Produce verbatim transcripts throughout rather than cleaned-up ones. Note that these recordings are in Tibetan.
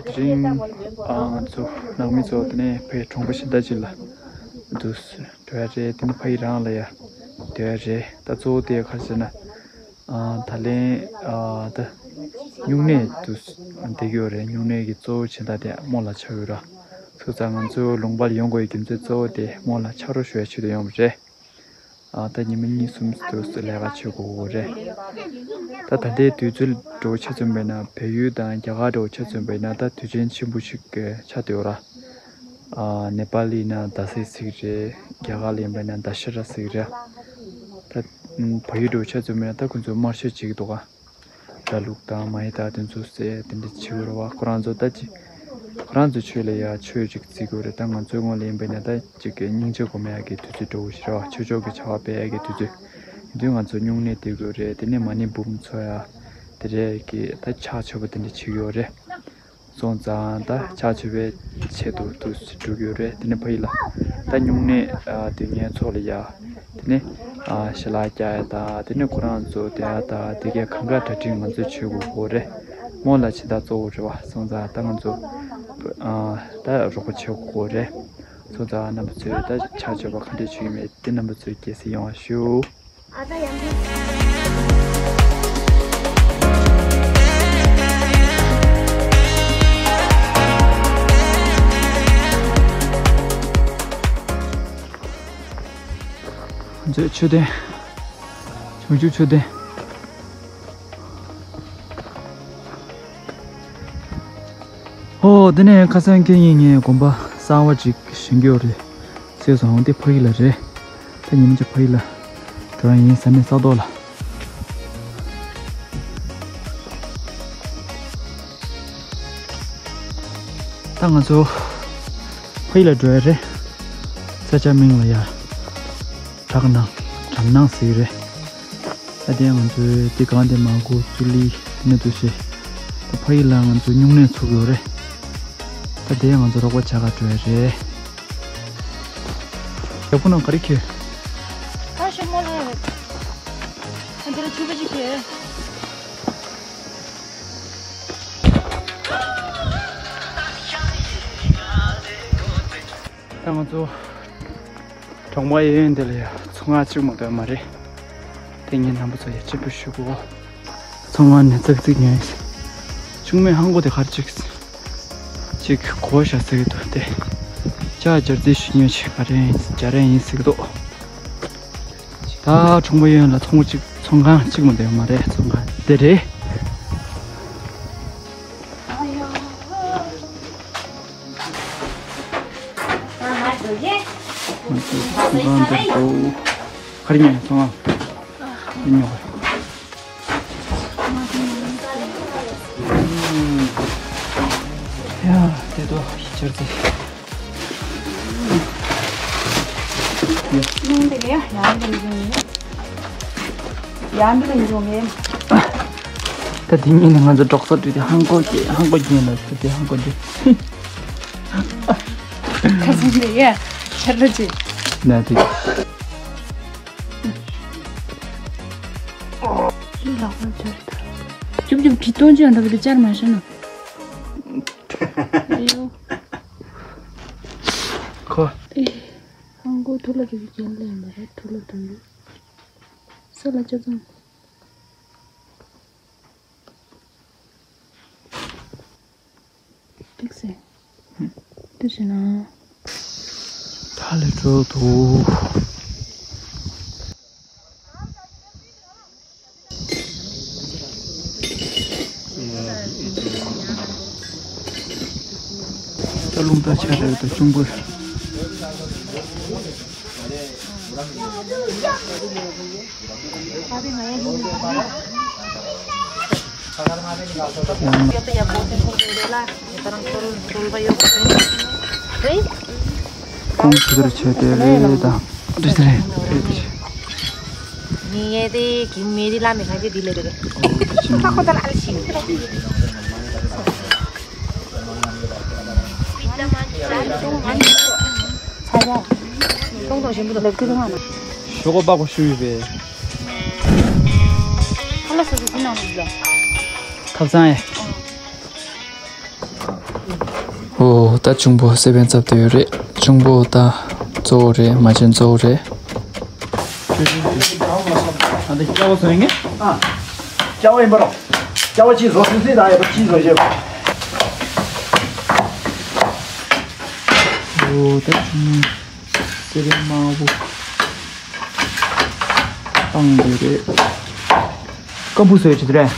དེ་རིང་ཨ་ང་ཚོ་ནང་མི་ཚོ་དེ་ནས་ཕའི་གྲོང་པ་གཞན་དག་ཅིག་ལ་འདུག་འགྲོ་ཡ་རེད། དེ་ནས་ཕ་ཡུལ་རང་ལ་ཡ་སྡོད་ཡ་རེད། ད་གཙོ་བོ་དེ་ག་རེ་ཟེར་ན། ཨ་ད་ལན་ཨ་ད་སྨྱུང་གནས་དུ་བསྡད་ཀྱི་ཡོད་རེད། སྨྱུང་གནས་ཀྱི་གཙོ་བོ་བྱེད་སྟངས་དེ་རྨོ་ལགས་ཆགས་ཡོད་ར། སོང་ཙང་ང་ཚོ་ལུང་པར་ཡོང་དགོས་ཡའི་རྒྱུ་མཚན་གཙོ་བོ་དེ་རྨོ་ལགས་ཕྱག་རོགས་ཞུ་ཡའི་ཆེད་དུ་ཡོང་བ་རེད། ཨ་ད་ཉི་མ་གཉིས་གསུམ་དུ་ལས་ཀ་བྱེད་དགོས་ཀྱི་རེད། ད་ད་ལྟའི་དུས་ཚོད་འདྲ་བོ་ཆ་མཚོན་པ་ཡིན་ན། བལ་ཡུལ་དང་རྒྱ་གར་འདྲ་བོ་ཆ་མཚོན་པ་ཡིན་ན། ད་དུས་ཆེན་ཆེན་པོ་ཞིག་ཆགས་བསྡད་ཡོད་ར། ཨ་ནེ་པཱལ་ལི་ཡིན་ན་ད་སེ་ཟེར་གྱི་རེད། རྒྱ་གར་ལ་ཡིན་པ་ཡིན་ན་ད་ཤ་ར་ཟེར་གྱི་རེད། ད་བལ་ཡུལ་འདྲ་བོ་ཆ་མཚོན་པ་ཡིན་ན། ད་ཁོ་ཚོ་དམར་ཤོག་བྱེད་ཀྱི་འདུག་ག་ར་ལུག་དང་མ་ཧེ་དང་དེ་ཚོ་བསད་དེ་འདྲ་བྱེད་ཀྱི་ཡོད་རེད་བ། ཁོ་རང་ཚོ་ད་ཅི་ཁོ་རང་ཚོ་ཆོས་ལ་ཡ་ཆོས་ཅིག་བརྩི་གི་ཡོད་རེད། ད་ང་ཚོའི་ངོས་ལ་ཡིན་པ་ཡིན་ན་ད་ཅིག་གི་སྙིང་རྗེ་སྒོམ་ཡག་གི་དུས་ཚོད་འདྲ་བོ་ཞིག་རེད་བ། ཆོས་ཕྱོགས་ཀྱི་བྱ་བ་སྤེལ་ཡག་གི་དུས་ཚོད། ཡིན་དུས་ང་ཚོ་སྨྱུང་གནས་བསྡད་ཀྱི་ཡོད་རེད། དེ་ནས་མ་ཎི་འབུམ་འཚོགས་ཡ་དེ་རེད་ཀྱི། ད་ཕྱག་མཆོད་པ་དེ་འདྲ་བྱེད་ཀྱི་ཡོད་རེད། སོང་ཙང་ད་ཕྱག་མཆོད་པའི་ཆེད་དུ་དུ་འགྲོ་གི་ཡོད་རེད། དེ་ནས་ཕ་ཡུལ་ལ་ད་སྨྱུང་གནས་ཨ་དེ་ངའི་ཚོགས་ལ་ཡ་དེ་ནས་ཨ་ཞལ་ལག་རྒྱག་ཡ་དང་། དེ་ནས་ཁོ་རང་ཚོ་དེ་ཡ་ད་དེ་གའི་གང་ག་གྲ་སྒྲིག་ང་ཚོས་བྱེད་དགོས་ཀྱི་རེད། རྨོ་ལགས་ཕྱི་ཟླ་གཙོ་བོ་རེད་བ། སོང་ཙང་ད་ང་ཚོ་ཨ་ད་རོགས་པ་བྱེད་དགོས་ཀྱི་རེད། སོང་ཙང་རྣམ་པ་ཚོས་ད་ཕྱག་མཆོད་པ་ག་འདྲས་བྱེད་ཀྱི་མེད་དེ་རྣམ་པ་ཚོས་རྒྱལ་སྲིད་ཡོང་བ་ཞུ། ཨ་ད་ཡང་ཁོ་ཚོས་མཆོད་རྟེན། བྱང་ཆུབ་མཆོད་རྟེན། ཨོ་དེ་ནས་ཁ་སང་ཁེ་ཉིན་ངས་དགོན་པ་གསར་བ་ཅིག་བཞེངས་ཀྱི་ཡོད་རེད། ཟེར་སོང་། འདི་ཕ་གི་ལ་རེད། ད་ཉིན་མོ་ཅིག་ཕ་གི་ལ་འགྲོ་ཡ་ཡིན། ས་གནས་ས་ཐོག་ལ། ད་ང་ཚོ་ཕ་གི་ལ་འགྲོ་ཡ་རེད། ས་ཆ་མིང་ལ་ཡ་བྲག་ནང་གྲམ་ནང་ཟེར་གི་རེད། ད་དེ་ང་ཚོའི་དེ་གང་དེ་མ་གོ་ཙུ་ལི་ནི་དུ་ཞེ། ད་ཕ་གི་ལ་ང་ཚོ་སྨྱུང་གནས་ཚུགས་ཡོད་རེད། ད་དེ་ང་ཚོ་རོགས་པ་བྱ་ག་འགྲོ་ཡ་རེད། ཡག་པོ་ནང་ག་རེ་ཁྱེར། ཁ་ཤས་མོ་ལ་ཡོད། ཨ་འདི་ལ་ཆུ་བ་ཅིག་ཁྱེར། ད་ང་ཚོ་གྲོང་པ་གཡས་གཡོན་འདི་ལ་ཡ་ཚོང་ཁང་གཅིག་མ་གཏོགས་མ་རེད། དེ་ངས་རྣམ་པ་ཚོ་ཡ་སྤྱན་འབུལ་ཞུ་གོ། ཚོང་ཁང་ནས་ཙག་ཙིག་ཉོས། ཆུང་མའི་ཧང་གོ་དེ་གར་ཅིག་ཅིག་གོ་ཤ་ཟེར་གི་འདུག་སྟེ། ཅག་སྦྱར་རྩི་ཞིག་ཉོས་ཤིག་ག་རེ་ཡིན་སྦྱར་རན་ཡིན་ཟེར་གི་འདུག་ད་གྲོང་པ་གཡས་གཡོན་ལ་ཚོང་གཅིག་ཚོང་ཁང་གཅིག་མ་གཏོགས་མ་རེད། ཚོང་ཁང་དེ་རེད། ང་ཚོ་ཚོང་ཁང་འདིར་འགྲོ། ག་རེ་ཉོས། ཚོང་ཁང་འདི་ཉོ་གི། ཡ་དེ་དོ་ཤི་ཆར་ཏེ། ཡང་དེ་ལས་ཡང་དེ་ལས་ཡང་དེ་ལས་ཡང་དེ་ལས། ད་དེ་ཉིན་ནས་ང་ཚོ་འབྲོག་ས་འགྲོ་དེ་ཧང་གོ་གྱེན་ཧང་གོ་གྱེན་ལ་འགྲོ་དེ་ཧང་གོ་གྱེན། ཁ་སང་ནས་ཡ་ཆར་ལ་ཅི། ན་དེ། ལག་པ་ཆར་ད། ཅུབ་ཅུབ་གྲི་སྟོང་ཅི་ཡང་འདྲ་བ་དེ་ཅར་མ་ཤེས་ན། ཨེ་ཡོ། ཁོ། ཨེ། ཧང་གོ་ཐུ་ལ་རུ་གྱེན་ལ་ཡིན་པ་རེད། ཐུ་ལ་དུ་ཡོད། ས་ལ་ཅི་ཙམ། ཏིག་སེ། ཏིག་སེ་ན། ད་ལས་འགྲོ་འདུག་ད་རླུང་རྟ་ཆ་རེ་ད་གཅུང་པོ། ཁོང་ཆུ་དར་ཆེ་དེ་རེད་ད། འདི་རེད། ངེ་དེ་གི་མེ་རི་ལ་མེ་ཁ་ཅི་དི་ལེ་དེ་རེད། ཁོ་ད་ལ་ཨ་ལ་ཤི། ཞོགས་པ་པགས་པ་བཤུ་ཡོད་པས། ཁ་ལག་སོ་སོ་ཟིན་ནང་ལ། ཐབ་ཚང་ཡ། ད་གཅུང་པོ་སེ་བན་ཚབ་ཏུ་ཡོད་རེད། གཅུང་པོ་ད་གཙོ་བོ་རེད། མ་བྱན་གཙོ་བོ་རེད། ཨ་འདི་སྐྱ་བོ་ཟེར་ངེ། ཨ། སྐྱ་བོ་ཡིན་པ་རོ། སྐྱ་བོ་ཅིག་བཟོ་སྲིད་སྲིད་ད་ཡོད་པ་ཅིག་བཟོ་བྱེད་པ། ཨོ་ད་གཅུང་མོ་སེ་བན་དམར་པོ། བཏང་དགོས་རེད། སྐམ་པོ་བཟོས་བྱེད་དུ་རེད།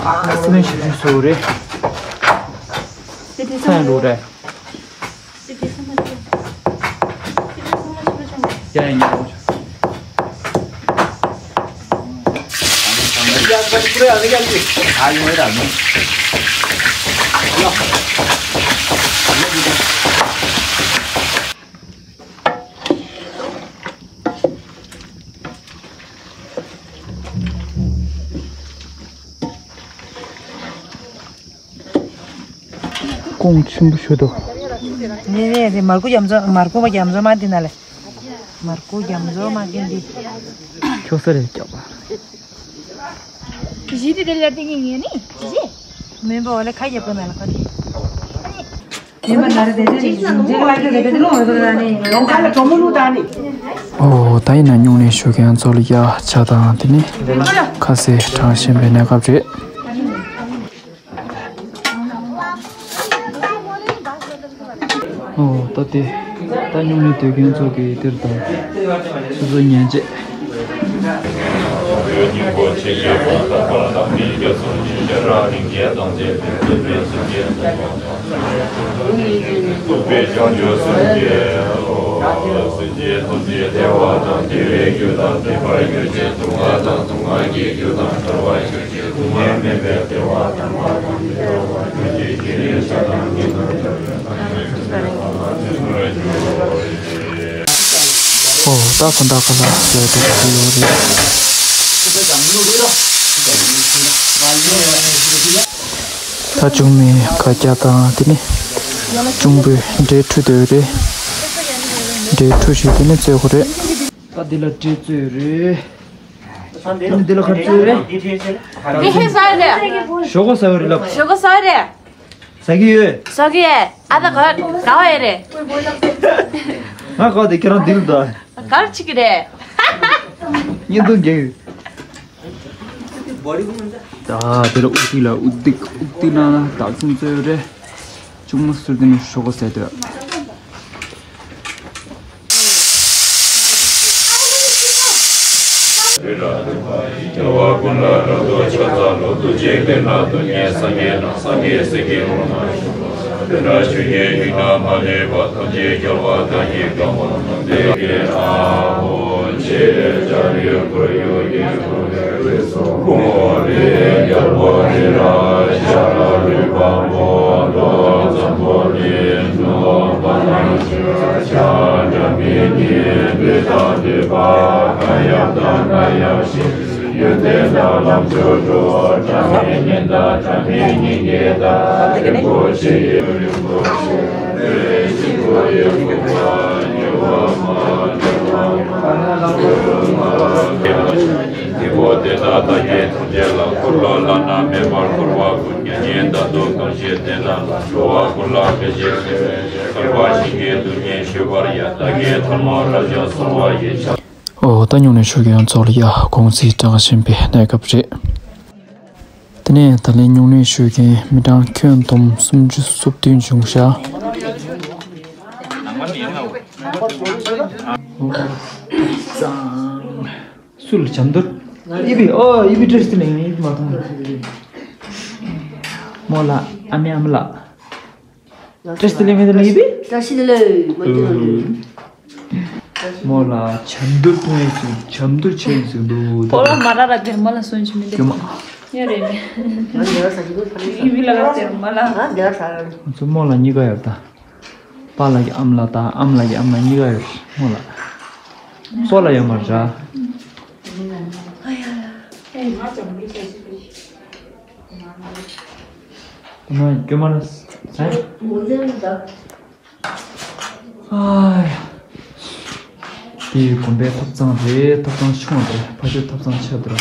ཨ་སེ་བན་ཞིབ་ཞིབ་བཟོ་རེད། ཚན་རུ་རེད། ཡ་ཡ་ཉོ། ཀོང་ཆེན་པོ་ཞུ་དོ། ནེ་ནེ་རེ་མར་ཁུ་རྒྱ་མཚོ་མར་ཁུ་མ་རྒྱ་མཚོ་མ་འདི་ན་ལེ། མར་ཁུ་རྒྱ་མཚོ་མ་འདི་འདི། ཁྱོ་ས་རེ་སྐྱོག་པ། ཞི་དེ་དེ་ལ་དེ་ངེས་ངེས་ནི་ཞི། མེན་པ་འོ་ལེ་ཁ་རྒྱབ་པ་ན་ལ་ཁ་དེ། ཡིན་པ་ན་རེ་དེ་དེ་རེ་ཞིག་ལ་དེ་དེ་ལོང་རེ་དེ་ནི་ལོང་ཁ་ལ་གྲོ་མོ་ལུ་ད་ནི། ཨོ་ད་ཡིན་ན་སྨྱུང་གནས་ཞུ་མཁན་ཚོ་ལ་ཡ་ཆ་དང་དེ་ནི་ཁ་ཟས་དྲང་བཞིན་པའི་གནས་སྐབས་རེད། ཨོ་ད་དེ་ད་སྨྱུང་གནས་སྡོད་མཁན་ཚོ་གི་དེར་དང་སོ་སོ་ཉན་ཆས། ཨོ་ད་ཁོ་འདྲ་ཁོ་ལ་ལས་དེ་ག་ཡོད་རེད། ད་གཅུང་མོའི་ཁ་རྒྱ་དང་དེ་ནི་གཅུང་པོའི་འབྲས་ཁྲུ་དེ་རེད། འབྲས་ཁྲུ་ཞིག་དེ་ནི་བཙོས་ཁོ་རེད། ད་འདི་ལ་འབྲས་བཙོས་རེད། ད་འདི་ལ་ག་རེ་བཙོས་རེད། འདི་ཧེ་ས་རེད། ཞོག་ཁོག་ཟ་བ་རེད་ལབ། ཞོག་ཁོག་ཟ་བ་རེད། ཟ་གི་ཡོད། ཟ་གི་ཡོད། ཨ་ད་ག་ག་བ་ཡོད་རེད། ང་ག་བ་དེ་ཁྱེད་རང་འདི་ལ་ད། གར་ཆི་གི་རེད། བརྙན་ཐུང་རྒྱག་གི། ད་དེ་ལ་ཨུ་ཏི་ལ་ཨུ་ཏི་ཨུ་ཏི་ན་ན་དར་ཚོན་བཙོས་རེད། གཅུང་མོ་ཟུར་དེ་ནས་ཞོག་ཁོག་ཟས་དོད། རྒྱལ་བ་ཀུན་ལ་རབ་ཏུ་ཕྱག་འཚལ་ལོ། ཐུགས་རྗེ་ཀུན་ལ་སྟོན་མཁན་སངས་རྒྱས་དང་། སངས་རྒྱས་སྲས་ཀྱི་དབང་ལ་བཞུགས་པ། དེ་འདྲ་ཆོས་ཀྱི་དབྱིངས་ན་མ་ལུས་པ། ཐམས་ཅད་རྒྱལ་བ་དག་གིས་བཀའ་དབང་དང་། དེ་ཡི་ཨ་ཧོ་ཆེ་ལྕགས་རིའི་ཁོར་ཡུག་གི་ཁོར་ཡུག་ལས་སོ། ཧོ་རེ་རྒྱལ་པོ་རི་རབ་ཤ་ར་རི་བ་མོ་ཏོ་འཛམ་བུ་གླིང་ནོ་པ་ན་ཤ་འདྲ་མི་ཉིད་འདུས་དང་འདུས་པ་གང་ཡང་དང་གང་ཡང་ཞིག་ཡོན་ཏན་དང་ལམ་མཆོག་འགྲོ། དྲང་མིན་ཉིད་དང་དྲང་མིན་ཉིད་ཀྱི་བདག་རིན་པོ་ཆེ་ཡི་རིན་པོ་ཆེ་རེ་ཞིག་པོ་ཡི་གུས་པ་ཉེ་བར་མ་ཉེ་བར་མ་ཉེ་བར་མ། དེ་འོ་དེ་དག་བདག་གིས་ཐམས་ཅད་ལ། འཁོར་ལོ་བླ་ན་མེད་པར་བསྐོར་བ་ཀུན། མྱ་ངན་འདའ་སྟོན་གང་བཞེད་དེ་རྣམས་ལ། འགྲོ་བ་ཀུན་ལ་བཀྲ་ཤིས་ཤོག་ཟེར་བའི་ཕྱིར། བསྐལ་པ་བཞི་འགའི་སྡུག་བསྔལ་ཞི་བར་ཡང་། བདག་གིས་ཐལ་མོ་སྦྲ་ཞིང་གསོལ་བ་ཡི་ཕྱག་ཨོ་ད་སྨྱུང་གནས་ཞུ་མཁན་ཚོ་ལ་ཡ་དགོང་ཚིགས་དྲང་བཞིན་པའི་གནས་སྐབས་རེད། དེ་ནས་ད་ལན་སྨྱུང་གནས་ཞུ་མཁན་མི་གྲངས་ཁྱོན་བསྡོམས་སུམ་ཅུ་སོ་བདུན་བྱུང་ཤག་ཨོ་ཙང་། སུ་ལ་ཇ་མདོར། ཨི་བི་ཨོ་ཨི་བི་བཀྲ་ཤིས་བདེ་ལེགས། ཨི་བི་མ་མཐོང་། མོ་ལ་ཨ་མའི་ཨ་མ་ལགས། བཀྲ་ཤིས་བདེ་ལེགས་མེད་དམ་ཨི་བི། བཀྲ་ཤིས་བདེ་ལེགས་མ་མཐོང་། མོ་ལ་ཇ་མདོར་གཏོང་ཡས་ཟེར། ཇ་མདོར་བྱས་ཡས་ཟེར་འདུག་ཕོ་ལ་མ་ར་ར་དེར་མ་ལ་སོན་ཆུ་མི་འདུག་སྐྱོ་མ། ཡ་རེད། ཨི་བི་ལ་ར་དེར་མ་ལ། ང་ཚོ་མོ་ལ་གཉིས་ཀ་ཡོད་ད། པཱ་ལགས་ཀྱི་ཨ་མ་ལགས་དང་ཨ་མ་ལགས་ཀྱི་ཨ་མ་ལགས་གཉིས་ཀ་ཡོད་མོ་ལ། སོ་ལ་ཡོད་མ་རེད། ང་སྐྱོ་མ་ལ་ཨ་ཡ། དེ་ཡི་དགོན་པའི་ཐབ་ཚང་རེད། ཐབ་ཚང་ཆུང་བ་རེད། ཕ་ཆོས་ཐབ་ཚང་ཆེ་བ་རེད།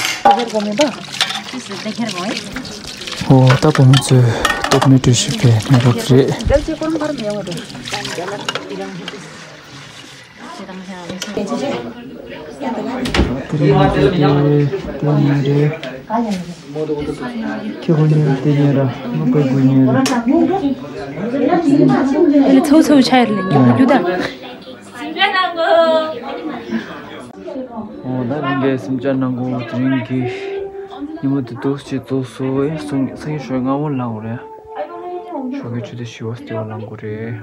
ཨོ་ད་བུ་མོ་ཚོས་ད་ མི་འགྲོ་ཤི་པའི་གནས་བབ་རེད། ཚོ་ཚོ་ཆ་ཡར་ལེན་རྒྱུ་རྒྱུ་དང་། ཨོ་ད་རིང་གའི་སེམས་ཅན་ནང་གོ་དེ་རིང་གི་ཉིན་མོ་དེ་དུས་ཅིག་ཚོགས་སོ་ཨེ་སང་སང་ཉིན་ཞོགས་སྔ་བོ་ལངས་རེད། ཞོགས་ཀའི་ཆུ་ཚོད་བཞི་བ་སྟེ་བ་ལངས་དགོས་རེད།